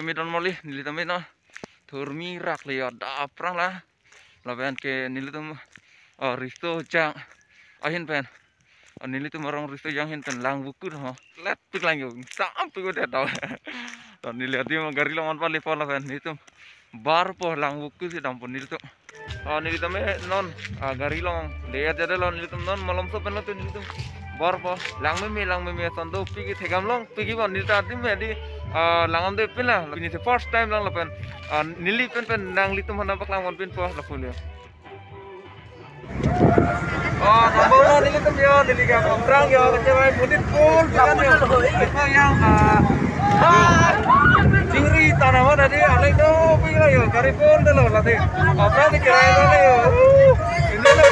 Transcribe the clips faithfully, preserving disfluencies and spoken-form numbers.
Mi don moli, nelitum mi non. Thurmi rak le yo, da aphrang la. Lapen ke nelitum, ah, Risto Jang ahin pen. Ah, nelitum arong Risto Jang ahin pen Langvoku ho. Let pik lang yo, sam pik udah tau. To neli adim gari along on pali pon lapen nelitum barpo Langvoku si dampo nelitum. Ah, nelitum eh non, ah, gari along. Dia jadi lo nelitum non malomso pen lo tu nelitum barpo. Langmeme, langmeme ason dopik thekdam longpik pon nelitum adim eh di, ah, langdam dopik pin la. Ini the first time lang lapen. Ah, neli pen pen nanglitum aphan nangpaklang ponpinpo lapu le. Oh, nambong lo nelitum yo, neli ke aphrang yo, kachevai pudit full, pekan yo. Eko yang, ah, ah, chingri tanam tadi, alek dopik lo yo, gari full dolo lati. Aphrang ni kerai dolo yo. Uh, ini lo.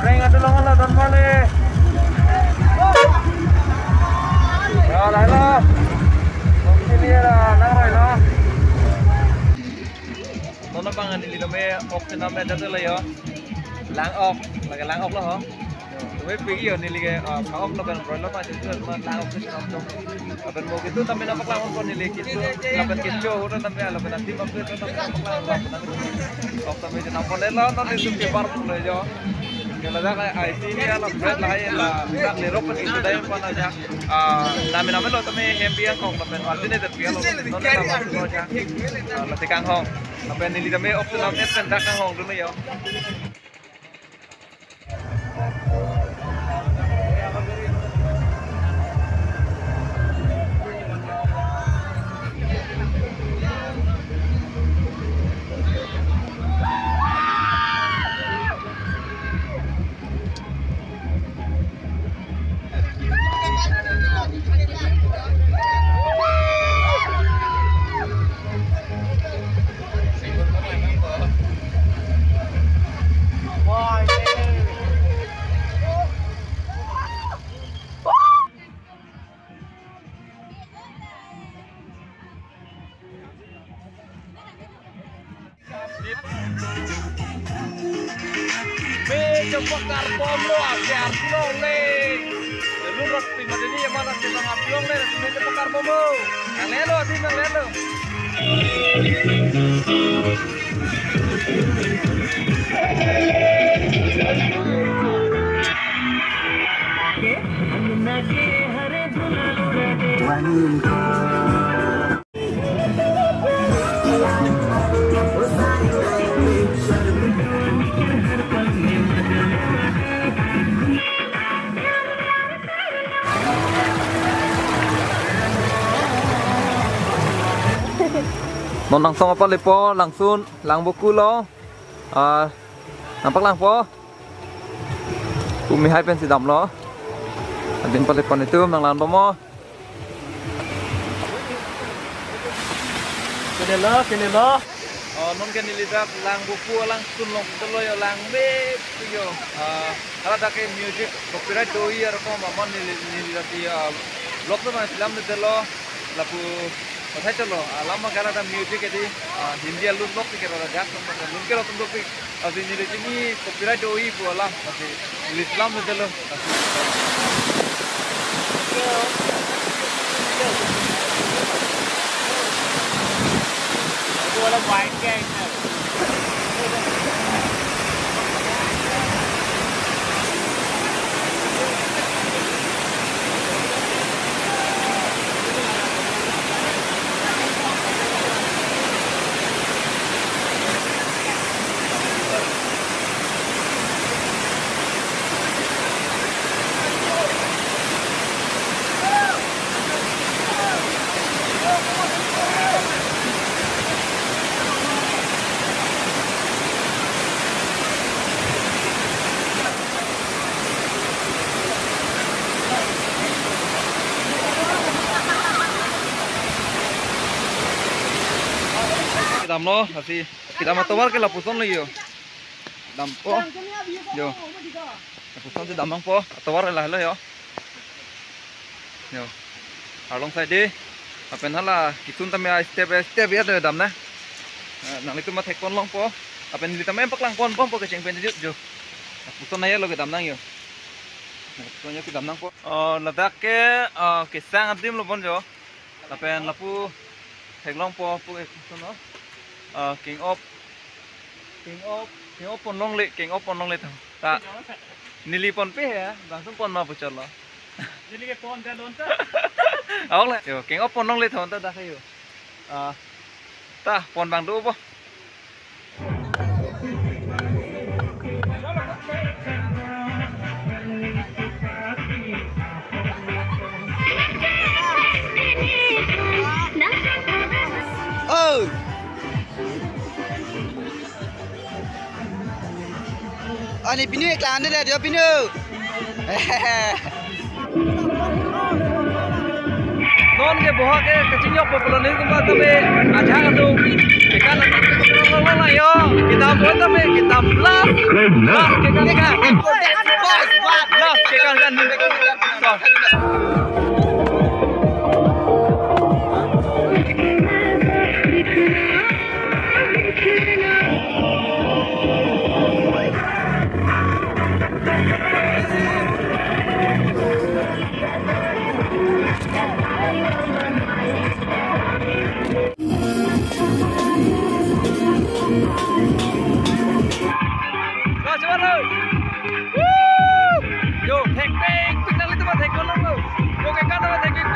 Reng atu long lo don mane. Ya, lai lo. Sini ya, lang roi lo. Non abang neli tame ok chenam le jatuh lo yo. Lang ok, lake lang ok lo ho. Tame pegi yo neli ke, ah, pa ok lo pen broiler ma jatuh lo lang ok chenam to. Lapen mo kitu tame nangpaklang ponpo neli kitu lapen kitu ho tame lapen nanti bang kitu tame nangpaklang ponpo nang. Ok tame chenam pon lo non nelitum ke bar lo yo. Ke la dak ai ti ni la bread lahai la dak lerok pen kitu dai pa na ja. Ah, name name lo tame hem biang kong lapen wal dine det biang lo non na ma lo ja. Ah, la tekang hong. Lapen neli tame ok chenam et pen dak kanghong dun yo. Mejo pakar bom lo, ajar long le. Lu rak pi ma dini ya mana si bang apiong le, mejo pakar bom lo. Nang lelo, di nang lelo. Non nangsong apal lepo, langsun, Langvoku lo. Ah, nangpaklangpo. Pu mehai pensi damlo. Adim pale pon itum nanglang bom mo. Kene lo, kene lo. Oh, non ke neli dak Langvoku alangsun along telo yo langme yo. Ah, hala dak ke music copyright do-i arkom amon neli, neli dak di, ah, vlog lo ma film de lo lapu pathai cholo. Ah, lama gana dak music edi, ah, Hindi alut vlog ke rara jak lo ma lun ke lo tum dopik. Lasi neli chini copyright do-i pu alam, lasi neli film de lo. Kedam lo, lasi kedam atovar ke lapuson lo yo. Dampo. Yo. Lapuson si dam nangpo, atovar ke lahelo yo. Yo. Arlong side de. Lapen hala kisun tame a step a step ya de dam na. Eh, nanglitum ma thek pon longpo. Lapen neli tame paklang pon pon po kecheng pen jut jo. Lapuson na ya lo kedam nang yo. Konyo kedam nangpo. Oh, ladak ke, ah, kesang adim lo bon jo. Lapen lapu theklongpo pu ek sono. Ah, king op. King op, king op pon longle, king op pon longle thang. Ta. Neli ponpe ya, langsung pon ma puchot lo. Neli ke pon dalon ta. Awak le. Yo, king op pon longle thang ta dak yo. Ah. Ta pon abang do po. Oh. Ani pinu eklang de le, dia pinu. Non ke bohak ke kachingjok po pulo nelitum ta tame ajak atum kekan atum lo lo yo kedam po tame kedam last last kekan kekan last kekan kan. Yo, thek thek, thek nang litum thek ko nang lo. Yo, ke kan thek thek.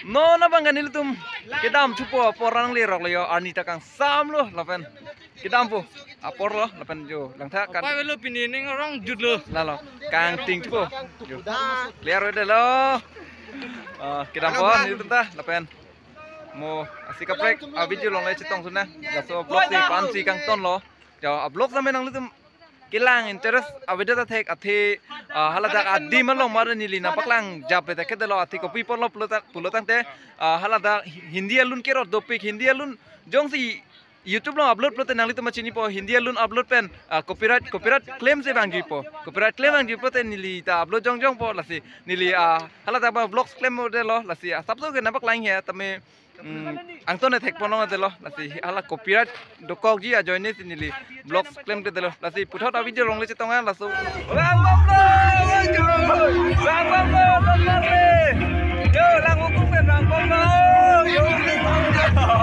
Non abang kan nelitum kedam thupo apor nanglerok lo yo, arni ta kangsam lo lapen kedam po apor lo lapen yo langtha kan. Pai velo pini ning rong jut lo. Lalo kangting thupo. Yo. Clear udah lo. Ah, kedam po nelitum ta lapen mo asi kaprek a video longle chetong suna. Laso vlog si pan si kangton lo. Yo, a vlog sampai nanglitum kelang interest avedet ta thek athe, ah, haladak adim along mar neli nangpaklang jap le ta kedelo athe kopi ponlo pulo ta pulo tangte, ah, haladak Hindi alun kerot dopik Hindi alun jongsi YouTube along upload pulote nanglitum ma chinipo Hindi alun upload pen, ah, copyright copyright claim si vangjuipo copyright claim vangjuipo te neli ta upload jongjong po lasi neli, ah, haladak ba vlogs claim mo delo lasi, ah, asapso ke nangpaklang he tame Hmm, angton thek ponong delo lasi hala copyright dokokji ajoine si neli vlogs claim ke delo lasi puthot a video longle chetong an laso. Bang bang bro, bang bang bro, bang bang bro, bang bang bro. Yo, lang hukum kan bang bang bro. Yo, bang bang bro.